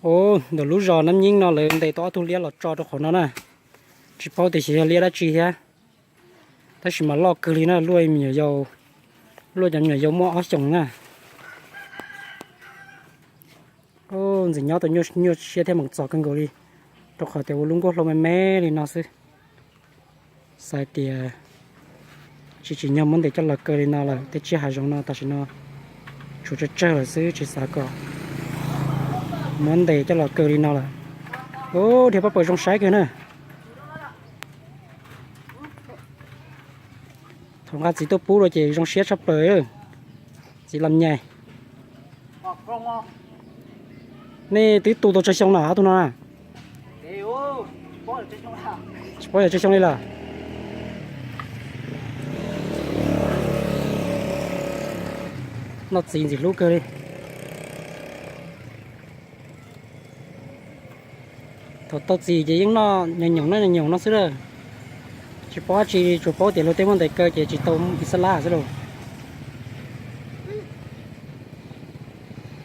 Ub, ntawm lub zos Nab Nyeeb no lawv ntes tau ob tug liab los tso rau qhov no na. Tsis paub tias xyov yog liab dab tsi thiab, tab sis mas loj kawg li na, luaj me nyuam yaus, luaj cov me nyuam yaus muaj ob xyoos na. Ntxim nyob tau nyuaj siab thiab meem txom kawg nkaus li, rau qhov tias ua lub nkuaj hlau me me li no xwb. Xav tias tsis tsim nyog muab ntes coj los kaw li no lawm, tej tsiaj hav zoov no tam sim no tshuav tsawg tsawg lawm xwb, tsis xav kom muab ntes coj los kaw li no lawm. Ub, dhia pob pawg zoo saib kawg na. Thaum nqa txiv tuaj pub rau ces zoo siab tshaj plaws. Txiv Lam Nyais, nej twb tu tau tsawg xyoo no ob tug no na? Tsis paub yog tsawg xyoo li lawm. Noj txiv ntxim hlub kawg li. Thaum tau txiv ces yeej noj nyoos nyoos noj nyoos nyoos no xwb lawm. Tsis paub dab tsi, tsuas paub tias luag tej muab ntes kaw ces tsis tau ib xab lab xwb lauj.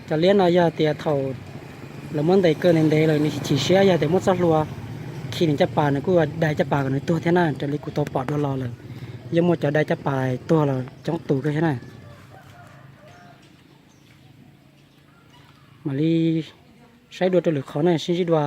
Cov liab no yog tias thaum lawv muab ntes kaw ntev ntev lawm nws chim siab, yog tias muab txoj hlua khi nws caj pas nws kuj dai caj pas kom nws tuag thiab na, raws li kuv tau pom dua los lawm. Yeej muaj cov dai caj pas tuag los coob tus kawg thiab na. Mam li saib dua rau lwm qhov na, sib ntsib dua.